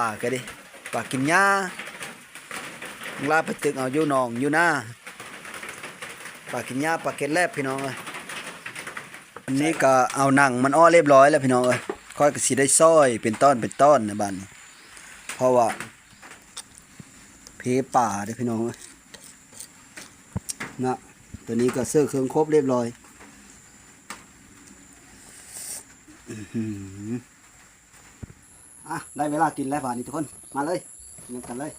ປາກະເດ້ ປາກິນຫຍ້າ ລາໄປຕຶກເອົາຢູ່ໜອງຢູ່ນາ ປາກິນຫຍ້າ ປາເກັດແລບ ພີ່ນ້ອງເອີຍ. ອັນນີ້ກະເອົາໜັງມັນອອກລຽບຮ້ອຍແລ້ວ ພີ່ນ້ອງເອີຍ. ຂ້ອຍກະຊິໄດ້ຊອຍເປັນຕອນເປັນຕອນໃນບາດນີ້ ເພາະວ່າ ເພປາເດ້ພີ່ນ້ອງເອີຍນະ. ໂຕນີ້ກະເສີເຄື່ອງຄົບລຽບຮ້ອຍ. ອືຫື ອ່ະ ໄດ້ເວລາກິນແລ້ວບາດນີ້ທຸກຄົນ ມາເລີຍ ກິນນຳກັນເລີຍ.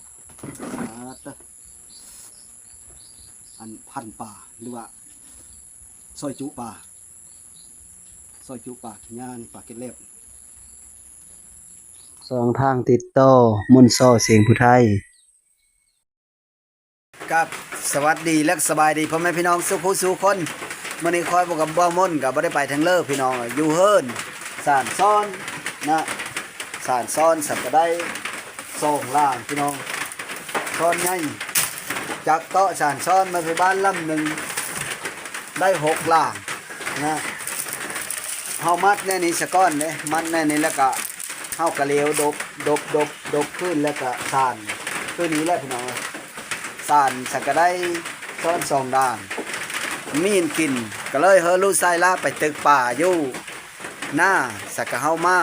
ອ່າ ເຕີ ອັນພັນປາ ຫຼືວ່າຊອຍຈຸປາ ຊອຍຈຸປາກິນຫຍ້ານີ້ ປາເກັດແລບ. ຊ່ອງທາງຕິດຕໍ່ ມົນຊໍ ສຽງຜູ້ໄທ. ກາບສະຫວັດດີ ແລະ ສະບາຍດີພໍ່ແມ່ພີ່ນ້ອງສູ່ຜູ້ສູ່ຄົນ. ມື້ນີ້ຂ້ອຍບໍ່ກັບບ່າວມົນກະບໍ່ໄດ້ໄປທາງເລີພີ່ນ້ອງ ຢູ່ເຮືອນ ສານຊ້ອນນະ ສານຊ້ອນສັກກະໄດ້ສອງຫຼາງພີ່ນ້ອງ ຊ້ອນໃຫຍ່ ຈາກເຕາະສານຊ້ອນມາໃສ່ບ້ານລຳໜຶ່ງ ໄດ້ຫົກຫຼາງນະ. ເຮົາມັດແນວນີ້ສະກ່ອນເດ້ ມັດແນວນີ້ແລ້ວກະ ເຮົາກະເລວດົບ ດົບ ດົບ ດົບຂຶ້ນ ແລ້ວກະສານຄືນີ້ແຫຼະພີ່ນ້ອງເອີຍ. ສານສັກກະໄດ້ຊ້ອນສອງດ່າງ ມີຫຍັງກິນ ກະເລີຍເຮີລູກຊາຍລາໄປຕຶກປາຢູ່ນາ ສັກກະເຮົາມາ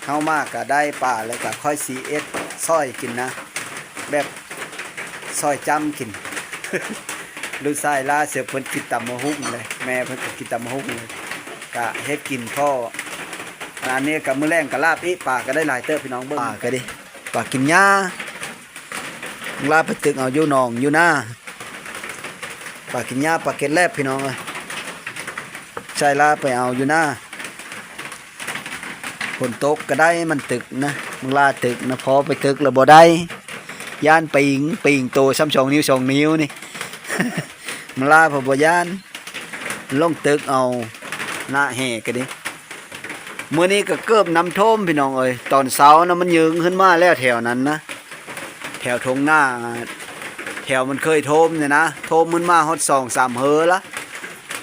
ເຮົາມາກະໄດ້ປາ ແລ້ວກະຂ້ອຍຊິເຮັດຊອຍກິນນະ ແບບຊອຍຈ້ຳກິນ. ລູກຊາຍລາເສຍເພິ່ນກິນຕຳບັກຫຸ່ງເລີຍ ແມ່ເພິ່ນກະກິນຕຳບັກຫຸ່ງເລີຍ ກະເຮັດກິນພໍ ອັນນີ້ກະມື້ແລງກະລາບອີກ ປາກະໄດ້ຫຼາຍເຕີບພີ່ນ້ອງເບິ່ງ ປາກະເດ້ ປາກິນຫຍ້າ ລາໄປຕຶກເອົາຢູ່ໜອງຢູ່ນາ ປາກິນຫຍ້າ ປາເກັດແລບ ພີ່ນ້ອງເອີຍ. ໃຊ້ລາໄປເອົາຢູ່ນາ ຝົນຕົກກະໄດ້ມັນຕຶກນະ ມັນລາຕຶກນະ ພໍໄປຕຶກລະບໍ່ໄດ້ ຢ້ານປີງ ປີງໂຕຊ່ຳສອງນິ້ວສອງນິ້ວນີ້ ມັນລາເພິ່ນບໍ່ຢ້ານ ລົງຕຶກເອົາ ນາແຫ່ກະເດ້. ມື້ນີ້ກະເກີບນ້ຳຖ້ວມພີ່ນ້ອງເອີຍ ຕອນເຊົ້ານະ ມັນຍືງຂຶ້ນມາແລ້ວແຖວນັ້ນນະ ແຖວທົ່ງນາ ແຖວມັນເຄີຍຖ້ວມນີ້ນະ ຖ້ວມຂຶ້ນມາຮອດສອງສາມເຮີລະ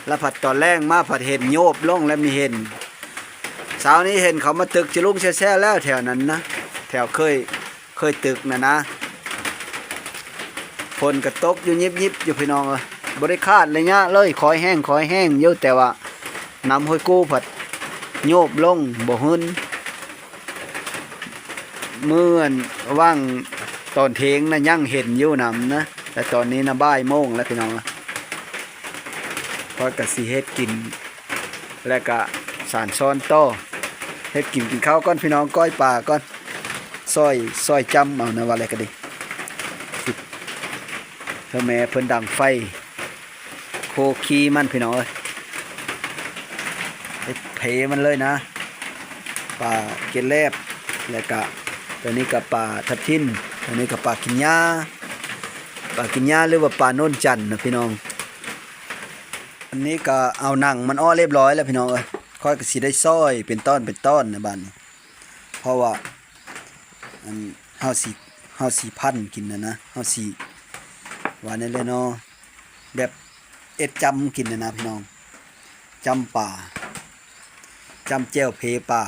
ລະພັດຕອນແລງມາພັດເຫັນໂຍບລົງ ແລະມີເຫັນ ເຊົ້ານີ້ເຫັນເຂົາມາຕຶກຈະລຸງແຊວໆແລ້ວແຖວນັ້ນນະ ແຖວເຄີຍ ເຄີຍຕຶກນະນະ. ຝົນກະຕົກຢູ່ຍິບໆຢູ່ພີ່ນ້ອງເອີຍ ບໍ່ໄດ້ຂາດໄລຍະເລີຍ ຄອຍແຫ້ງ ຄອຍແຫ້ງຢູ່ ແຕ່ວ່ານ້ຳຫ້ວຍກູ່ພັດໂຍບລົງບໍ່ຫຶ່ນ. ມື້ອັນຫວ່າງຕອນເທງນະຍັງເຫັນຢູ່ນ້ຳນະ ແຕ່ຕອນນີ້ນະບ່າຍໂມງແລ້ວພີ່ນ້ອງ. ຂ້ອຍກະຊິເຮັດກິນ ແລ້ວກະສານຊ້ອນຕໍ່ ເຮັດກິນ ກິນເຂົ້າກ່ອນພີ່ນ້ອງ ກ້ອຍປາກ່ອນ ຊອຍ ຊອຍຈ້ຳເອົານະ ວ່າແລ້ວກະດີ. ເອີ ແມ່ເພິ່ນດັງໄຟ ໂຄຄີມັນພີ່ນ້ອງເອີຍ ເຮັດເພມັນເລີຍນະ ປາເກັດແລບ ແລ້ວກະໂຕນີ້ກະປາທັບທິນ ໂຕນີ້ກະປາກິນຫຍ້າ ປາກິນຫຍ້າ ຫຼືວ່າປາໂນນຈັນນະພີ່ນ້ອງ. ອັນນີ້ກະເອົາໜັງມັນອອກລຽບຮ້ອຍແລ້ວພີ່ນ້ອງເອີຍ ຂ້ອຍກະຊິໄດ້ຊອຍເປັນຕອນເປັນຕອນໃນບາດນີ້ ເພາະວ່າ ອັນ ເຮົາຊິ ເຮົາຊິພັນກິນນະນະ ເຮົາຊິ ວ່າແນວໃດເນາະ ແບບເຮັດຈ້ຳກິນນະນະພີ່ນ້ອງ ຈ້ຳປາ ຈ້ຳແຈ່ວເພປາ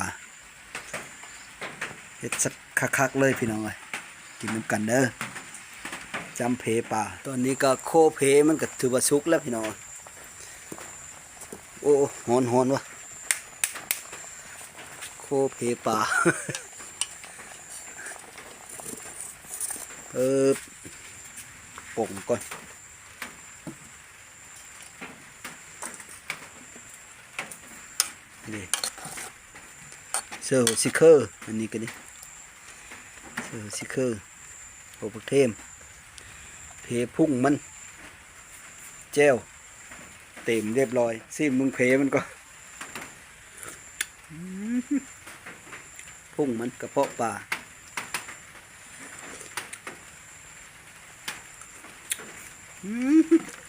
ເຮັດຄັກໆເລີຍພີ່ນ້ອງເອີຍ ກິນນຳກັນເດີ ຈ້ຳເພປາ. ຕອນນີ້ກະໂຄເພມັນກະຖືວ່າສຸກແລ້ວພີ່ນ້ອງ. ໂອ້ ຮ້ອນໆ ຫວະ ໂຄເພປາ ເອີ ປົງກ່ອນ ນີ້ ເສືອຫົວຊິເຄີ ອັນນີ້ກະນີ້ ເສືອຫົວຊິເຄີ ຫົວຜັກເທມ ເພພຸ້ງມັນ ແຈ່ວ ເຕັມລຽບຮ້ອຍ ຊີມເບິ່ງເພມັນກ່ອນ ພຸ້ງມັນ ກະເພາະປາ ອື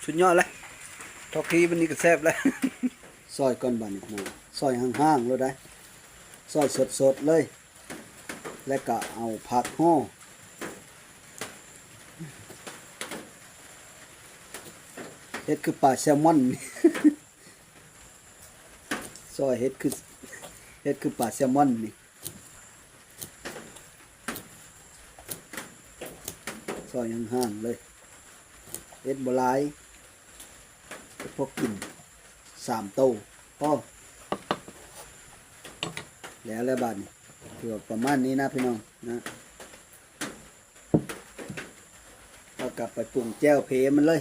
ສຸດຍອດເລີຍ ທອກຄີບາດນີ້ກະແຊບແລ້ວ. ຊອຍກ່ອນບາດນີ້ພີ່ນ້ອງ ຊອຍຫ່າງໆໂລດໄດ໋ ຊອຍສົດໆເລີຍ ແລ້ວກະເອົາຜັກຫໍ່ ເຮັດຄືປາແຊລມອນ ຊອຍເຮັດຄື ເຮັດຄືປາແຊລມອນນີ້. ຊອຍຫ່າງໆເລີຍ ເຮັດບໍ່ຫຼາຍ ເຮັດພໍກິນສາມໂຕພໍ ແລ້ວແຫຼະບາດນີ້ ຖືວ່າປະມານນີ້ນະພີ່ນ້ອງນະ. ເຮົາກໍໄປປຸງແຈ່ວເພມັນເລີຍ.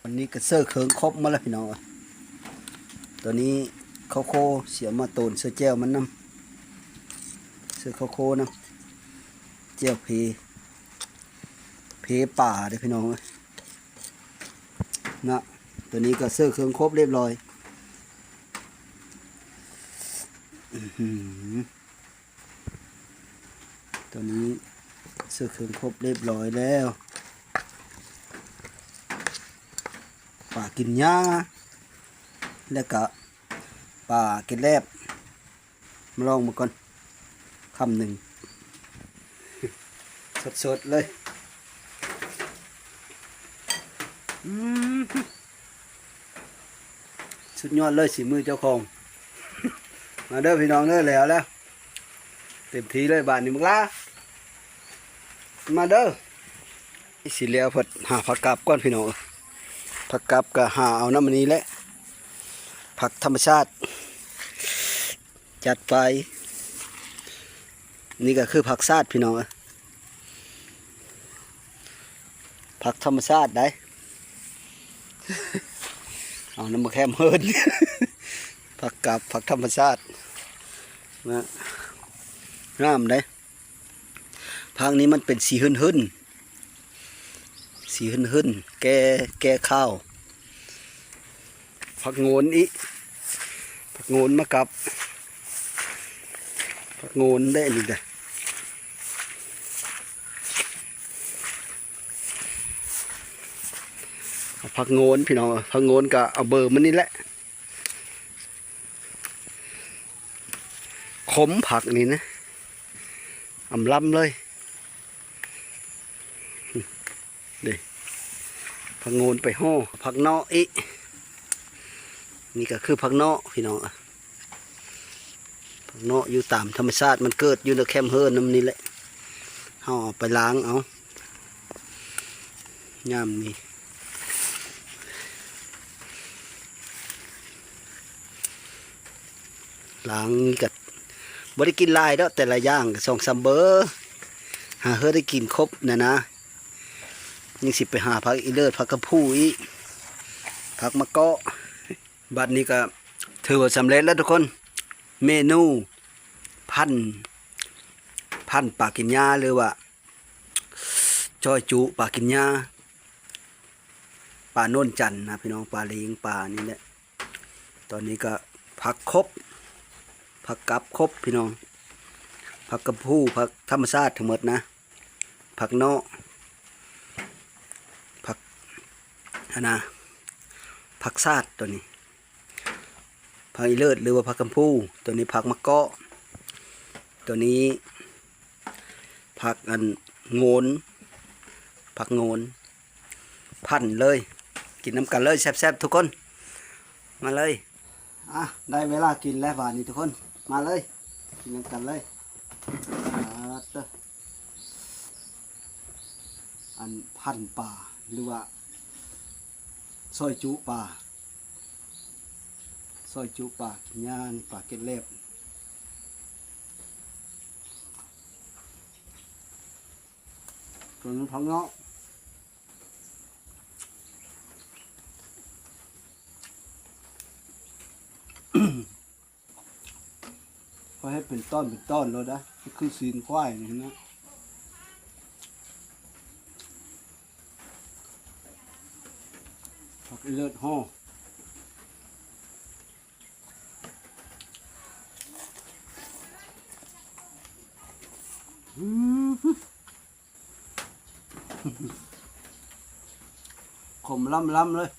ອັນນີ້ກໍເຊີເຄື່ອງຄົບໝົດແລ້ວພີ່ນ້ອງເອີຍ. ຕົວນີ້ເຂົ້າໂຄ ຊິເອົາມາໂຕນໃສ່ແຈ່ວມັນນຳ ເຊີເຂົ້າໂຄນຳ ແຈ່ວເພ ເພປາເດີ້ພີ່ນ້ອງເອີຍນະ. ຕົວນີ້ກໍເຊີເຄື່ອງຄົບລຽບຮ້ອຍ. ອືຫື ຕົວນີ້ເຊີເຄື່ອງຄົບລຽບຮ້ອຍແລ້ວ ປາກິນຫຍ້າ ແລ້ວກະປາກິນແລບ. ມາລອງເບິ່ງກ່ອນ ຄຳໜຶ່ງ ສົດໆເລີຍ. ອືມ ສຸດຍອດເລີຍສີມືເຈົ້າຂອງ. ມາເດີ້ພີ່ນ້ອງເດີ້ ແລ້ວແລ້ວ ເຕັມທີ່ເລີຍບາດນີ້ບັກຫຼາ ມາເດີ້. ຊິແລ້ວພັດຫາຜັກກັບກ່ອນພີ່ນ້ອງເອີຍ. ຜັກກັບກໍຫາເອົານຳອັນນີ້ແຫຼະ ຜັກທຳມະຊາດ ຈັດໄປ. ນີ້ກໍຄືຜັກຊາດພີ່ນ້ອງເອີຍ ຜັກທຳມະຊາດໃດ໋ ເອົານຳໝາກແຄມເຮີນ ຜັກກັບ ຜັກທຳມະຊາດນະ ງາມໃດ໋. ຜັກນີ້ມັນເປັນສີຫຶ່ນໆ ສີຫຶ່ນໆ ແກ່ ແກ່ຂາວ. ຜັກໂງນອີກ ຜັກໂງນມາກັບ ຜັກໂງນເດ້ນີ້ເດ້ ເອົາຜັກໂງນພີ່ນ້ອງ ຜັກໂງນກໍເອົາເບີມັນນີ້ແຫຼະ. ຂົມຜັກນີ້ນະ ອຳລຳເລີຍ ເດ້ ຜັກໂງນໄປຫໍ່ ຜັກເນາະອີກ ນີ້ກໍຄືຜັກເນາະພີ່ນ້ອງ ຜັກເນາະຢູ່ຕາມທຳມະຊາດ ມັນເກີດຢູ່ໃນແຄມເຮີນນຳນີ້ແຫຼະ ເຮົາເອົາໄປລ້າງເອົາ. ຍາມນີ້ລ້າງນີ້ກໍບໍ່ໄດ້ກິນຫຼາຍດອກ ແຕ່ລະຢ່າງກໍສອງສາມເບີ ຫາເຮີໄດ້ກິນຄົບນະນະ. ຍັງຊິໄປຫາຜັກອີເລີດ ຜັກກະພູອີກ ຜັກມະເກາະ. ບັດນີ້ກໍຖືວ່າສຳເລັດແລ້ວທຸກຄົນ ເມນູພັນ ພັນປາກິນຫຍ້າ ຫຼືວ່າ ຊອຍຈຸປາກິນຫຍ້າ ປາໂນນຈັນນະພີ່ນ້ອງ ປາເລງ ປານີ້ແຫຼະ. ຕອນນີ້ກໍຜັກຄົບ ຜັກກັບຄົບພີ່ນ້ອງ ຜັກກະພູ ຜັກທຳມະຊາດທັງໝົດນະ ຜັກເນາະ ຜັກ ອັນນະ ຜັກຊາດ ຕົວນີ້ ຜັກອີເລີດ ຫຼືວ່າຜັກກະພູ ຕົວນີ້ຜັກມະເກາະ ຕົວນີ້ຜັກອັນໂງນ ຜັກໂງນ ພັນເລີຍ ກິນນຳກັນເລີຍ ແຊບໆ ທຸກຄົນ ມາເລີຍ. ອ່ະ ໄດ້ເວລາກິນແລ້ວບາດນີ້ທຸກຄົນ ມາເລີຍ ກິນນຳກັນເລີຍ. ອ່າ ເຕີ ອັນພັນປາ ຫຼືວ່າຊອຍຈຸປາ ຊອຍຈຸປາກິນຫຍ້າ ນີ້ປາເກັດແລັບ ຕົວນີ້ຜັກເນາະ. ຂ້ອຍເຮັດເປັນຕອນເປັນຕອນໂລດນະ ຄືຊີ້ນຄວາຍນີ້ນະ ຜັກອີເລີດຫໍ່. ອືມ ຂົມລຳໆ ເລີຍ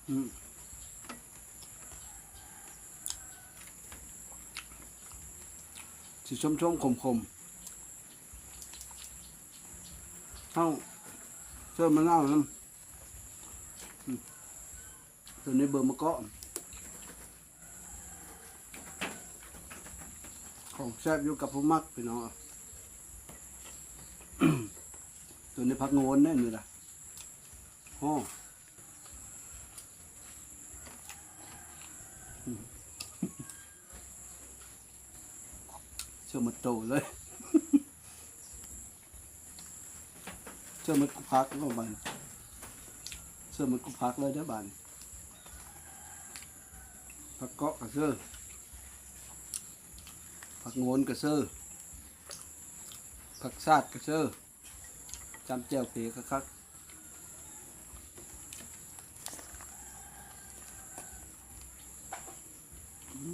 ອືມ ຊິຊົມໆ ຂົມໆ ເຮົາເສີມມະນາວນຳ ອືມ. ຕົວນີ້ເບີມະເກາະ ຂອງແຊບຢູ່ກັບຜູ້ມັກ ພີ່ນ້ອງ. ນີ້ຜັກໂງນເດ້ນີ້ລະ ໂອ້ ເຊື່ອໝົດໂຕເລີຍ ເຊື່ອໝົດກູພັກເລີຍບາດນີ້ ເຊື່ອໝົດກູພັກເລີຍເດີ້ບາດນີ້ ຜັກເກາະກະເຊີ ຜັກໂງນກະເຊີ ຜັກຊາດກະເຊີ ຈ້ຳແຈ່ວເພຄັກໆ ອື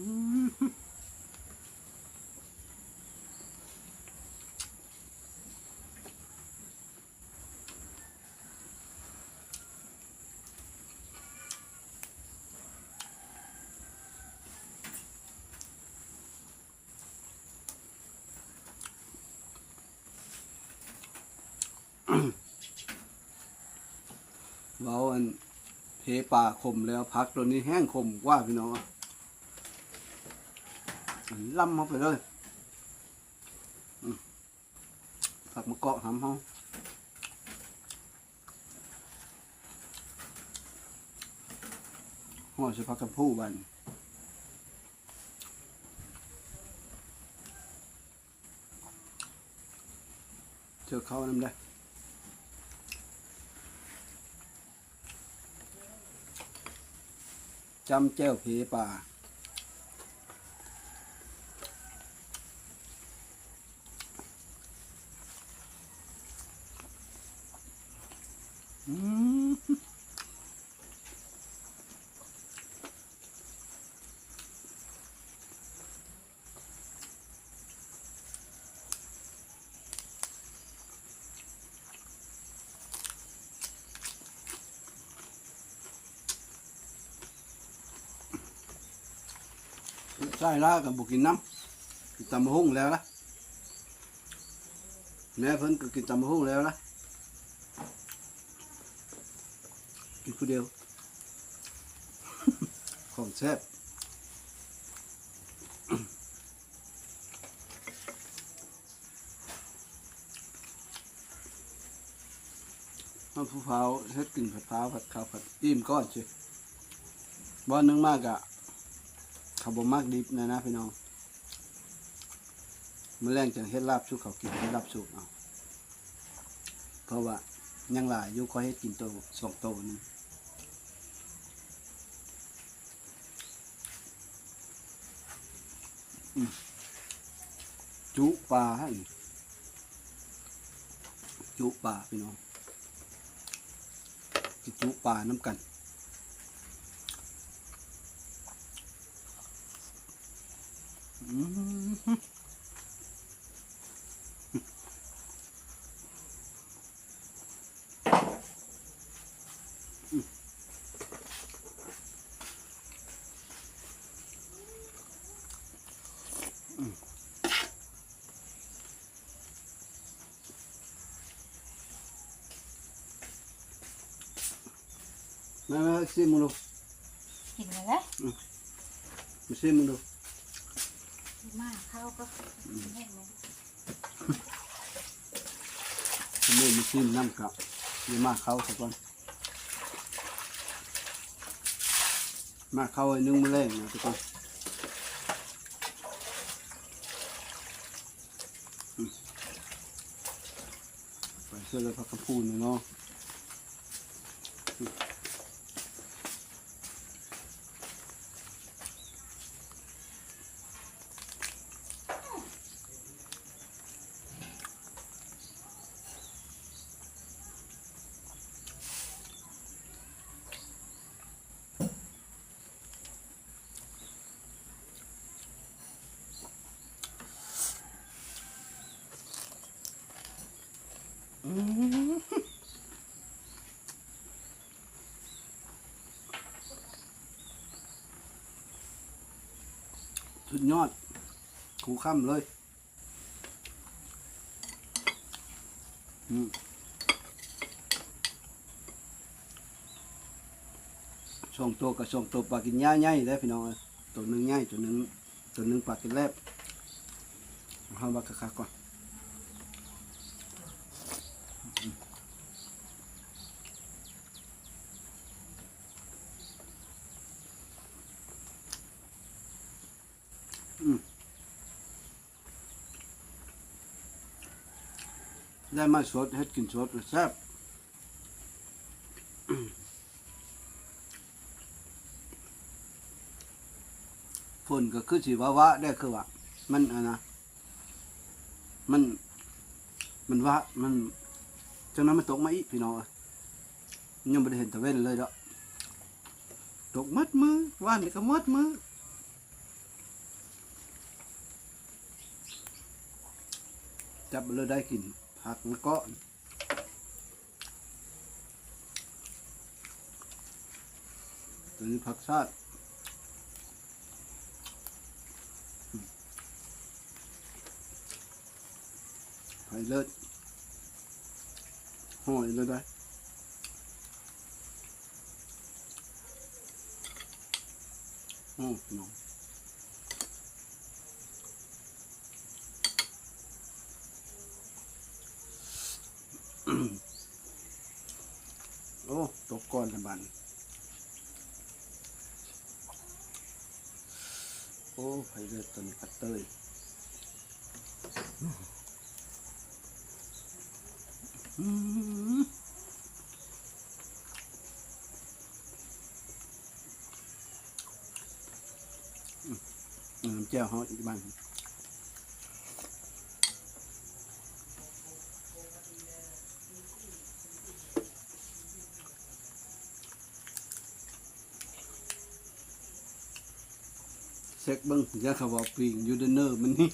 ມ. ເວົ້າອັນເພປາຂົມແລ້ວ ຜັກໂຕນີ້ແຮງຂົມກວ່າ ພີ່ນ້ອງ ລ້ຳເຂົ້າໄປເລີຍ ອືມ ຜັກມາເກາະຫຳເຮົາ ຮອດໃສ່ຜັກກະພູບາດນີ້. ເຈີເຂົ້ານຳເດີ້ ຈ້ຳແຈ່ວເພປາ ອືມ. ໃສ່ລາວກໍບໍ່ກິນນຳ ກິນຕຳບັກຫຸ່ງແລ້ວລະ ແມ່ເພິ່ນກໍກິນຕຳບັກຫຸ່ງແລ້ວລະ ກິນຜູ້ດຽວ ຂອງແຊບ. ມັນຜູ້ພາວເຮັດກິນຜັດພາວ ຜັດເຂົ້າ ຜັດອີ່ມກ່ອນຊິ ບ່ອນໜຶ່ງມາກະ ເຂົາບໍ່ມັກດິບນະນະ ພີ່ນ້ອງ ມື້ແລງຈັ່ງເຮັດລາບສູ່ເຂົາກິນ ເຮັດລາບສູດເອົາ ເພາະວ່າຍັງຫຼາຍຢູ່ ຂ້ອຍເຮັດກິນໂຕສອງໂຕໜຶ່ງ. ອືມ ຈຸປາ ຈຸປາ ພີ່ນ້ອງ ກິນຈຸປານຳກັນ ອືມ. ມາ ມາຊີມເບິ່ງດູ ກິນແລ້ວເດ້ ອືມ ມາຊີມເບິ່ງດູ ມາເຂົ້າກໍ ອືມ ແມ່ນແລ້ວ ມື້ນີ້ມາຊີມນຳກັບ ຊິມາເຂົ້າຊະກ່ອນ ມາເຂົ້າໜຶ່ງມື້ແລງນະທຸກຄົນ ອືມ ໄປເຊື່ອເລີຍ ຜັກກະພູນເນາະ. ສຸດຍອດ ຄູ່ຄຳເລີຍ. ອືມ ສອງໂຕກໍສອງໂຕ ປາກິນຫຍ້າໃຫຍ່ເດ້ພີ່ນ້ອງເອີຍ ໂຕໜຶ່ງໃຫຍ່ ໂຕໜຶ່ງ ໂຕໜຶ່ງປາກິນແລບ ເຮົາວ່າຄັກໆກ່ອນ ອືມ. ໄດ້ມາສົດ ເຮັດກິນສົດກໍແຊບ. ຝົນກໍຄືຊິວາວາແດ່ ຄືວ່າມັນອັນນະ ມັນ ມັນວາ ມັນ ຈັ່ງນັ້ນມັນຕົກມາອີກ ພີ່ນ້ອງເອີຍ. ຍັງບໍ່ໄດ້ເຫັນຕາເວັນເລີຍເນາະ ຕົກໝົດມື້ ວານນີ້ກໍໝົດມື້. ຈັບເລີຍ ໄດ້ກິນຜັກມະເກາະ ຕົວນີ້ຜັກຊາດ ໄພເລີດ ຫອຍເລີຍໄດ໋. ໂອ້ ພີ່ນ້ອງ ໂອ້ ຕົກກ່ອນລະບາດນີ້. ໂອ້ ໄພເລີດ ຕົວນີ້ພັດເຕີຍ. ອືມ ອືມ ນ້ຳແຈ່ວເຮົາອີກບາດ. ເຊັກເບິ່ງ ຢ່າເຂົາເວົ້າປີ້ງຢູ່ເດີເນີມັນນີ້.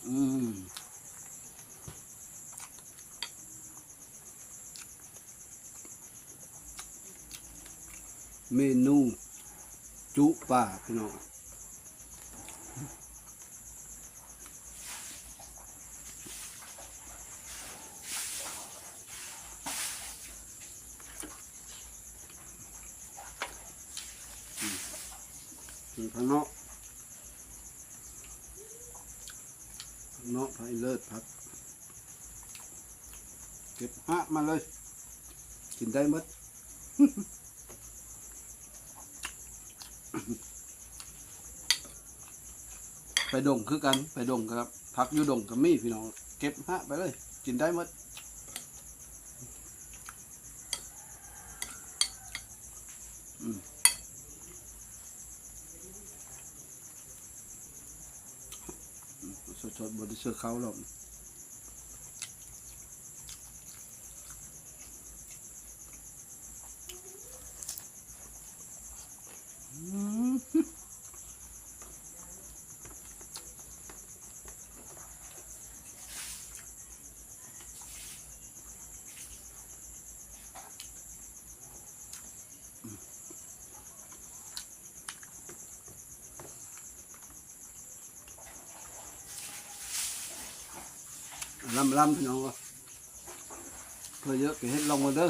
ອືມ ເມນູຈຸປາ ພີ່ນ້ອງ. ອືມ ຜັກເນາະ ຜັກເນາະ ໄພເລີດ ຜັກ ເກັບຮາກມາເລີຍ ກິນໄດ້ໝົດ. ໄປດົງຄືກັນ ໄປດົງກໍຜັກຢູ່ດົງກໍມີພີ່ນ້ອງ ເກັບຮາກໄປເລີຍ ກິນໄດ້ໝົດ. ອືມ ສົດໆ ບໍ່ໄດ້ເຊື່ອເຂົ້າດອກ. ລຳໆ ພີ່ນ້ອງເອີຍ ເພື່ອເຍາະກໍເຮັດລອງເບິ່ງເດີ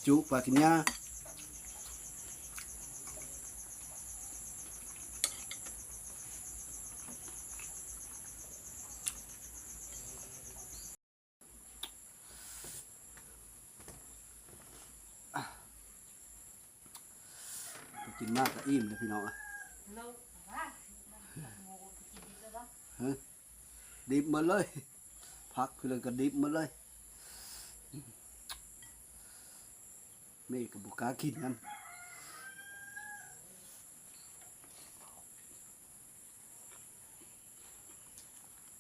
ຈຸປາກິນຫຍ້າ. ກິນມາກກໍອີ່ມເດ້ພີ່ນ້ອງເອີຍ. ຮະ ດິບໝົດເລີຍ ຜັກຄືເລີຍກໍດິບໝົດເລີຍ. ແມ່ກໍບໍ່ກ້າກິນນຳ.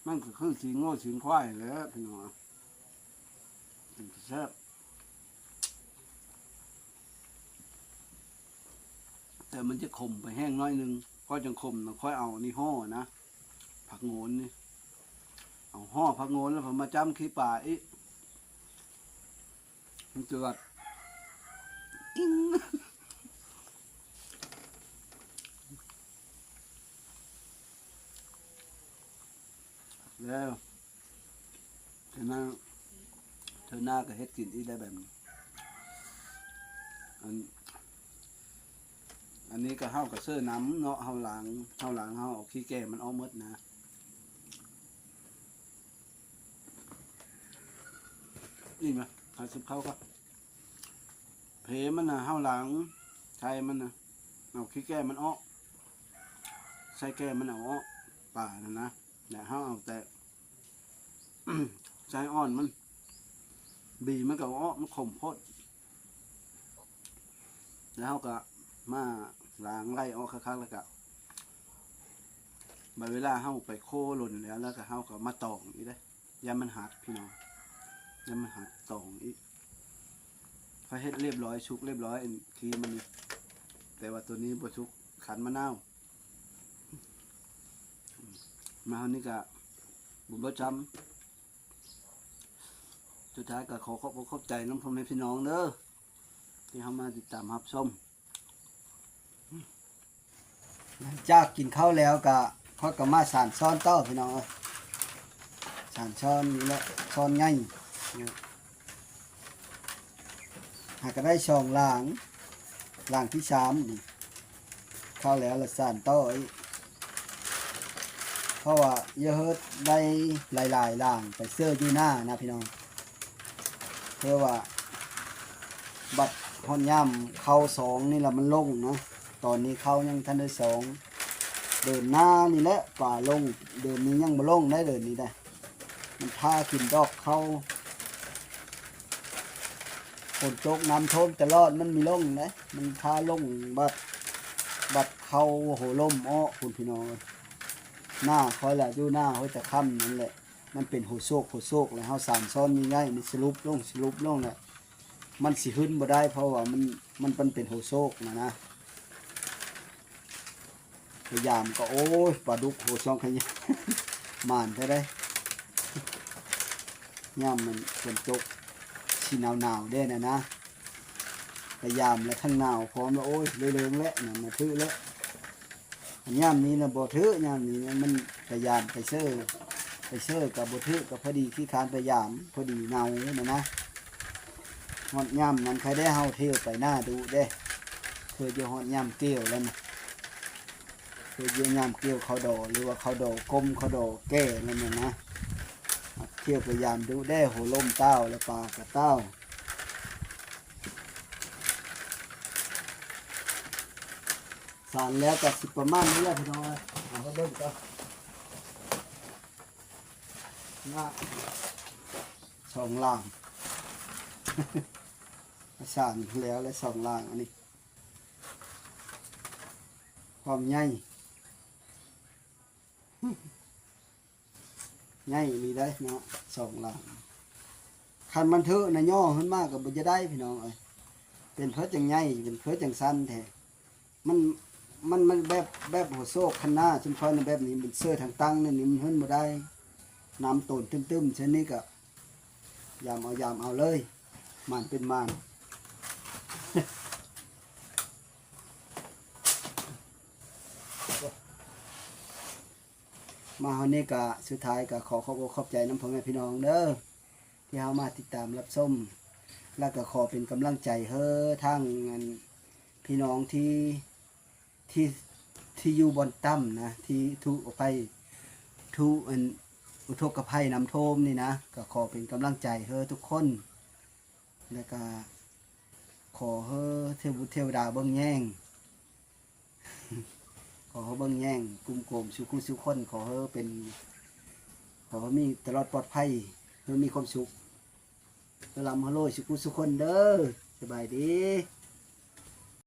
ມັນກໍຄືຊີ້ນງົວຊີ້ນຄວາຍແຫຼະພີ່ນ້ອງ ມັນກໍແຊບ ແຕ່ມັນຈະຂົມໄປແຮງໜ້ອຍໜຶ່ງ. ຂ້ອຍຈັ່ງຂົມນະ ຂ້ອຍເອົາອັນນີ້ຫໍ່ນະ ຜັກໂງນນີ້ ເອົາຫໍ່ຜັກໂງນແລ້ວມາຈ້ຳຂີ້ປາອີກ. ມັນຈະວ່າ ອິງ ແລ້ວ ເທື່ອໜ້າ ເທື່ອໜ້າກໍເຮັດກິນອີກໄດ້ແບບນີ້. ອັນ ອັນນີ້ກໍເຮົາກໍເຊີນ້ຳເນາະ ເຮົາລ້າງ ເຮົາລ້າງ ເຮົາເອົາຂີ້ແກ່ມັນອອກໝົດນະ. ນີ້ມາ ຫາຊິບເຂົ້າກໍ ເພມັນນະ ເຮົາລ້າງໄສ້ມັນນະ ເອົາຂີ້ແກ້ມັນອອກ ໄສ້ແກ້ມັນເອົາອອກ ປານັ້ນນະ ແລະເຮົາເອົາແຕ່ ໄສ້ອ່ອນມັນ ບີມັນກໍເອົາອອກ ມັນຂົມໂພດ ແລ້ວເຮົາກໍມາລ້າງໄລ່ອອກຄັກໆ ແລ້ວກໍ ບັດເວລາເຮົາໄປໂຄລົນແລ້ວ ແລ້ວກໍເຮົາກໍມາຕອງອີກເດ້ ຢ້ານມັນຫັກພີ່ນ້ອງ ຢ້ານມັນຫັກ ຕອງອີກ. ຂ້ອຍເຮັດລຽບຮ້ອຍ ສຸກລຽບຮ້ອຍ ອັນທີ່ມັນນີ້ ແຕ່ວ່າໂຕນີ້ບໍ່ສຸກ ຄັນມະນາວ ມາເຮົານີ້ກະບໍ່ເບິດຊ້ຳ. ສຸດທ້າຍກະຂໍຂອບອົກຂອບໃຈນຳພໍ່ແມ່ພີ່ນ້ອງເດີ ທີ່ເຮົາມາຕິດຕາມຮັບຊົມ. ຫຼັງຈາກກິນເຂົ້າແລ້ວກະ ຂ້ອຍກະມາສານຊ້ອນຕໍ່ພີ່ນ້ອງເອີຍ ສານຊ້ອນນີ້ແຫຼະ ຊ້ອນໃຫຍ່ ຫາກະໄດ້ສອງຫຼາງ ຫຼາງທີສາມນີ້ ເຂົ້າແລ້ວລະສານຕໍ່ອີກ ເພາະວ່າຢ່າເຮີດໄດ້ຫຼາຍໆຫຼາງໄປເຊີຢູ່ໜ້ານະພີ່ນ້ອງ ເພາະວ່າບັດຮອດຍາມເຂົ້າສອງນີ້ລະມັນລົງນະ ຕອນນີ້ເຂົ້າຍັງທັນໄດ້ສອງ ເດີນໜ້ານີ້ແຫຼະປາລົງ ເດີນນີ້ຍັງບໍ່ລົງໄດ໋ ເດີນນີ້ໄດ໋ ມັນຖ້າກິນດອກເຂົ້າ ຝົນຕົກນ້ຳຖ້ວມຕະຫຼອດ ມັນມີລົງໄດ໋ ມັນຖ້າລົງບັດ ບັດເຂົ້າຫົວລົມອອກພຸ້ນພີ່ນ້ອງເອີຍ ໜ້າຂ້ອຍລະຢູ່ໜ້າຫ້ວຍຕະຄຳນັ້ນແຫຼະ ມັນເປັນຫົວໂຊກ ຫົວໂຊກ ແລ້ວເຮົາສານຊ້ອນໃຫຍ່ໆ ມັນສະຫຼຸບລົງ ສະຫຼຸບລົງ ແລ້ວມັນຊິຂຶ້ນບໍ່ໄດ້ ເພາະວ່າມັນ ມັນ ມັນເປັນຫົວໂຊກນະນະ. ໄປຢາມກໍ ໂອ້ຍ ປາດຸກໂຫຊ່ອງຂະຫຍາ ໝານແທ້ເດ້ ຍາມມັນຝົນຕົກ ຊິໜາວໆເດ້ນະນະ ໄປຢາມແລ້ວທັງໜາວພ້ອມແລ້ວ ໂອ້ຍ ເລີງແລ້ວນະ ມາຖືກແລ້ວ ຍາມນີ້ນະບໍ່ຖືກ ຍາມນີ້ນະມັນໄປຢາມໄປເຊີ ໄປເຊີກໍບໍ່ຖືກ ກໍພໍດີຂີ້ຄ້ານໄປຢາມ ພໍດີໜາວນະນະ. ຮອດຍາມນັ້ນຄ່ອຍໄດ້ເຮົາທ່ຽວໄປນາດຸເດ້ ເພື່ອຈະຮອດຍາມກ່ຽວແລ້ວນະ ເພື່ອຈະຍາມກ່ຽວເຂົ້າດໍ ຫຼືວ່າເຂົ້າດໍກົມ ເຂົ້າດໍແກ່ແລ້ວນະນະ ທ່ຽວໄປຢາມດຸເດ້ ຫົວລົມຕ່າວ ແລະປາກະຕ່າວ. ສານແລ້ວກໍຊິປະມານນີ້ແຫຼະພີ່ນ້ອງເອີຍ ເອົາມາເບິ່ງກັນນະ ສອງຫຼັງ ສານແລ້ວແຫຼະສອງຫຼັງ ອັນນີ້ຄວາມໃຫຍ່ ໃຫຍ່ອີ່ຫຼີໄດ໋ເນາະ ສອງຫຼັງ ຄັນມັນເທີນະຫຍໍ້ຂຶ້ນມາກໍບໍ່ຈະໄດ້ພີ່ນ້ອງເອີຍ ເປັນເພິດຈັ່ງໃຫຍ່ ເປັນເພິດຈັ່ງສັ້ນແທ້ ມັນ ມັນ ມັນແບບ ແບບຫົວໂຊກຄັນນາ ຊຸມຂ້ອຍນະແບບນີ້ ມັນເຊີທາງຕັ້ງນີ້ ມັນຂຶ້ນບໍ່ໄດ້ ນ້ຳໂຕນຕຶ້ມໆ ເຊັ່ນນີ້ກໍ ຢາມເອົາ ຢາມເອົາເລີຍ ໝານເປັນໝານ. ມາຮອດນີ້ກະ ສຸດທ້າຍກະຂໍຂອບອົກຂອບໃຈນຳພໍ່ແມ່ພີ່ນ້ອງເດີ ທີ່ເຮົາມາຕິດຕາມຮັບຊົມ ແລ້ວກະຂໍເປັນກຳລັງໃຈເຮີທາງ ອັນ ພີ່ນ້ອງທີ່ ທີ່ ທີ່ຢູ່ບ່ອນຕ່ຳນະ ທີ່ຖືກອະໄພ ຖືກ ອັນ ອຸທົກກະໄພນ້ຳຖ້ວມນີ້ນະ ກໍຂໍເປັນກຳລັງໃຈເຮີທຸກຄົນ ແລ້ວກະຂໍເຮີເທວະບຸດເທວະດາເບິ່ງແຍງ ຂໍເຮີເບິ່ງແຍງ ກຸມໂກມສູ່ຄູ່ສູ່ຄົນ ຂໍເຮີເປັນ ຂໍເຮີມີຕະຫຼອດປອດໄພ ເຮີມີຄວາມສຸກ ເຮີລ່ຳເຮີລວຍສູ່ຄູ່ສູ່ຄົນເດີ ສະບາຍດີ.